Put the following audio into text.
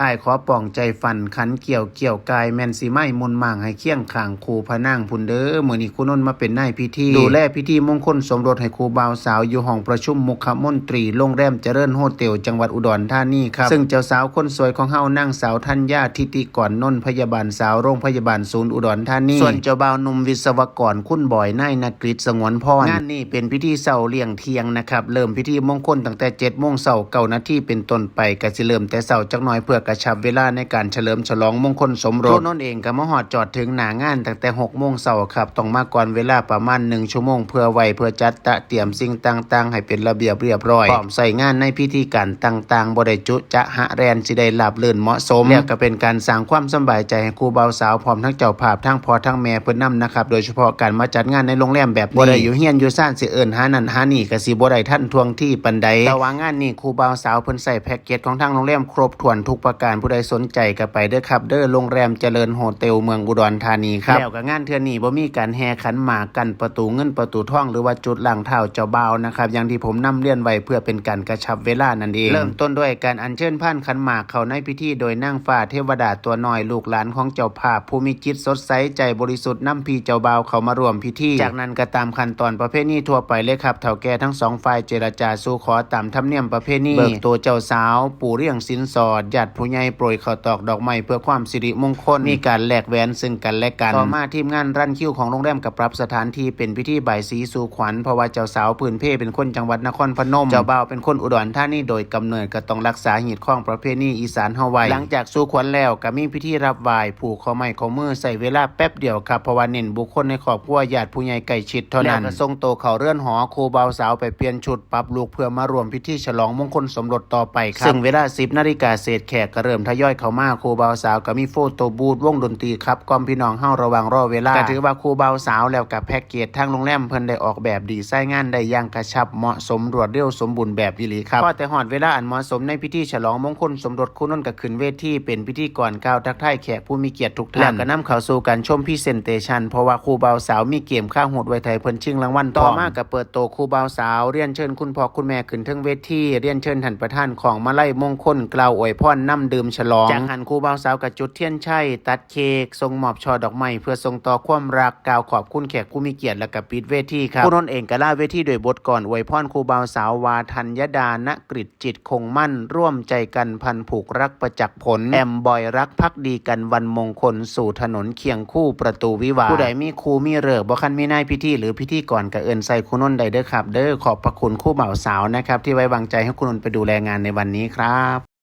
ອ້າຍຂໍປອງໃຈຝັນ ຂັນກ່ຽວກ່ຽວກາຍ ແມ່ນຊິໄມ້ມຸນໝາງໃຫ້ຄຽງຂ້າງຄູ່ພະນາງພຸ້ນເດີ. ມື້ນີ້ຄູນົນມາເປັນນາຍພິທີ ດູແລພິທີມົງຄົນສົມລົດໃຫ້ຄູ່ບ່າວສາວ ຢູ່ຫ້ອງປະຊຸມມຸຂະມົນຕີ ໂຮງແຮມຈະເລີນໂຮເຕັວ ຈັງຫວັດອຸດອນທານີຄັບ. ເຊິ່ງເຈົ້າສາວຄົນສວຍຂອງເຮົາ ນາງສາວທັນຍາ ທິຕິກອນນົນ ພະຍາບານສາວໂຮງພະຍາບານສູນອຸດອນທານີ, ສ່ວນເຈົ້າບ່າວໜຸ່ມວິສະວະກອນ ຄຸນບອຍ ນາຍນະກຣິດ ສະຫງວນພອນ. ງານນີ້ເປັນພິທີເຊົ້າລ້ຽງທ່ຽງນະຄັບ. ເລີ່ມພິທີມົງຄົນຕັ້ງແຕ່ເຈັດໂມງເຊົ້າ ເກົ້ານາທີເປັນຕົ້ນໄປ ກະຊິເລີ່ມແຕ່ເຊົ້າຈັກໜ່ອຍ ເພື່ອກະຊັບເວລາໃນການສະເຫຼີມສະຫຼອງມົງຄົນສົມລົດ. ຄູນົນເອງກະມາຮອດຈອດເຖິງໜ້າງານຕັ້ງແຕ່ຫົກໂມງເຊົ້າຄັບ, ຕ້ອງມາກ່ອນເວລາປະມານໜຶ່ງຊົ່ວໂມງ ເພື່ອໄຫວ້ ເພື່ອຈັດຕະຕຽມສິ່ງຕ່າງໆໃຫ້ເປັນລະບຽບລຽບຮ້ອຍ, ພ້ອມໃຊ້ງານໃນພິທີການຕ່າງໆ, ບໍ່ໄດ້ຈຸຈະຫະແລ່ນ, ຊິໄດ້ລາບລື່ນເໝາະສົມ. ແລ້ວກະເປັນການສ້າງຄວາມສະບາຍໃຈໃຫ້ຄູ່ບ່າວສາວ ພ້ອມທັງເຈົ້າພາບ ທັງພໍ່ທັງແມ່ເພິ່ນນຳນະຄັບ. ໂດຍສະເພາະການມາຈັດງານໃນໂຮງແຮມແບບນີ້ ບໍ່ໄດ້ຢູ່ເຮືອນຢູ່ຊານ ຊິເອີ້ນຫານັ້ນຫານີ້ກະຊິບໍ່ໄດ້ທັນທ່ວງທີປານໃດ. ແຕ່ວ່າງານນີ້ຄູ່ບ່າວສາວເພິ່ນໃຊ້ແພັກເກັດຂອງທາງໂຮງແຮມຄົບຖ້ວນທຸກປະການ, ຜູ້ໃດສົນໃຈກະໄປເດີຄັບເດີ ໂຮງແຮມຈະເລີນໂຮເຕັວ ເມືອງອຸດອນທານີຄັບ. ແລ້ວກະງານເທື່ອນີ້ບໍ່ມີການແຫ່ຂັນໝາກ ກັ້ນປະຕູເງິນປະຕູທອງ ຫຼືວ່າຈຸດລ້າງເທ້າເຈົ້າບ່າວນະຄັບ ຢ່າງທີ່ຜົມນຳລຽນໄວ້ ເພື່ອເປັນການກະຊັບເວລານັ້ນເອງ. ເລີ່ມຕົ້ນດ້ວຍການອັນເຊີນພານຂັນໝາກເຂົ້າໃນພິທີ ໂດຍນາງຟ້າເທວະດາຕົວນ້ອຍ ລູກຫຼານຂອງເຈົ້າພາບ ຜູ້ມີຈິດສົດໃສໃຈບໍລິສຸດ ນຳພີ່ເຈົ້າບ່າວເຂົ້າມາຮ່ວມພິທີ. ຈາກນັ້ນກະຕາມຂັ້ນຕອນປະເພນີທົ່ວໄປເລີຍຄັບ, ເຖົ້າແກ່ທັງສອງຝ່າຍເຈລະຈາສູ່ຂໍຕາມທຳນຽມປະເພນີ, ເບີກໂຕເຈົ້າສາວ, ປູ່ລ້ຽງສິນສອດ, ຍາດຜູ້ໃຫຍ່ໂປຣຍເຂົ້າຕອກດອກໄມ້ເພື່ອຄວາມສິລິມົງຄົນ, ມີການແລກແຫວນເຊິ່ງກັນແລະກັນ. ຕໍ່ມາທີມງານຣັນຄິວຂອງໂຮງແຮມກະປັບສະຖານທີ່ເປັນພິທີບາຍສີສູ່ຂວັນ ເພາະວ່າເຈົ້າສາວພື້ນເພເປັນຄົນຈັງຫວັດນະຄອນພະນົມ, ເຈົ້າບ່າວເປັນຄົນອຸດອນທານີໂດຍກຳເນີດ ກະຕ້ອງຮັກສາຮີດຄອງປະເພນີອີສານເຮົາໄວ້. ຫຼັງຈາກສູ່ຂວັນແລ້ວກະມີພິທີຮັບໄຫວ້ ຜູກຂໍ້ໄມ້ຂໍ້ມື ໃຊ້ເວລາແປັບດຽວຄັບ ເພາະວ່າເນັ້ນບຸກຄົນໃນຄອບຄົວ ຍາດຜູ້ໃຫຍ່ໃກ້ຊິດເທົ່ານັ້ນ. ແລ້ວກະສົ່ງໂຕເຂົ້າເຮືອນຫໍ ຄູ່ບ່າວສາວໄປປ່ຽນຊຸດປັບລຸກ ເພື່ອມາຮ່ວມພິທີສະຫຼອງມົງຄົນສົມລົດຕໍ່ໄປຄັບ. ເຊິ່ງເວລາສິບນາລິກາເສດ ແຂກກະເລີ່ມທະຍອຍເຂົ້າມາ, ຄູ່ບ່າວສາວກະມີໂຟໂຕບູດ ວົງດົນຕີຂັບກ່ອມພີ່ນ້ອງເຮົາລະຫວ່າງລໍເວລາ. ກະຖືວ່າຄູ່ບ່າວສາວ ແລ້ວກະແພັກເກັດທາງໂຮງແຮມເພິ່ນໄດ້ອອກແບບດີໄຊງານໄດ້ຢ່າງກະຊັບ ເໝາະສົມ ລວດເລັວ ສົມບູນແບບອີ່ຫຼີຄັບ. ພໍແຕ່ຮອດເວລາອັນເໝາະສົມໃນພິທີສະຫຼອງມົງຄົນສົມລົດ, ຄູນົນກະຂຶ້ນເວທີເປັນພິທີກອນກ່າວທັກທາຍແຂກຜູ້ມີກຽດທຸກທ່ານ ແລ້ວກະນຳເຂົ້າສູ່ການຊົມພຣີເຊັນເຕຊັນ ເພາະວ່າຄູ່ບ່າວສາວມີເກມຄາຫູດໄວ້ຖ້າໃຫ້ເພິ່ນຊິງລາງວັນ. ຕໍ່ມາກະເປີດໂຕຄູ່ບ່າວສາວ, ລຽນເຊີນຄຸນພໍ່ຄຸນແມ່ຂຶ້ນເທິງເວທີ, ລຽນເຊີນທ່ານປະທານຂອງມາໄລມົງຄົນ ກ່າວອວຍພອນນຳດື່ມສະຫຼອງ. ຈາກຫັ້ນຄູ່ບ່າວສາວກະຈຸດທຽນໄຊ, ຕັດເຄ້ກ, ສົ່ງມອບຊ່ອດອກໄມ້ເພື່ອສົ່ງຕໍ່ຄວາມຮັກ, ກ່າວຂອບຄຸນແຂກຜູ້ມີກຽດ ແລ້ວກະປິດເວທີຄັບ. ຄູນົນເອງກະລາເວທີດ້ວຍບົດກອນອວຍພອນຄູ່ບ່າວສາວວ່າ ທັນຍະດາ ນະກຣິດ ຈິດຄົງໝັ້ນ ຮ່ວມໃຈກັນພັນຜູກລັກປະຈັກຜົນ ແອມບອຍລັກພັກດີກັນວັນມົງຄົນ ສູ່ຖະໜົນຄຽງຄູ່ປະຕູວິວາ. ຜູ້ໃດມີຄູ່ມີເລີກ ບໍ່ຄັນມີນາຍພິທີ ຫຼື ພິທີກອນ ກະເອີ້ນໃສ່ຄູນົນໄດ້ເດີຄັບເດີ. ຂອບພະຄຸນຄູ່ບ່າວສາວນະຄັບ ທີ່ໄວ້ວາງໃຈໃຫ້ຄູນົນໄປດູແລງານໃນວັນນີ້ຄັບ.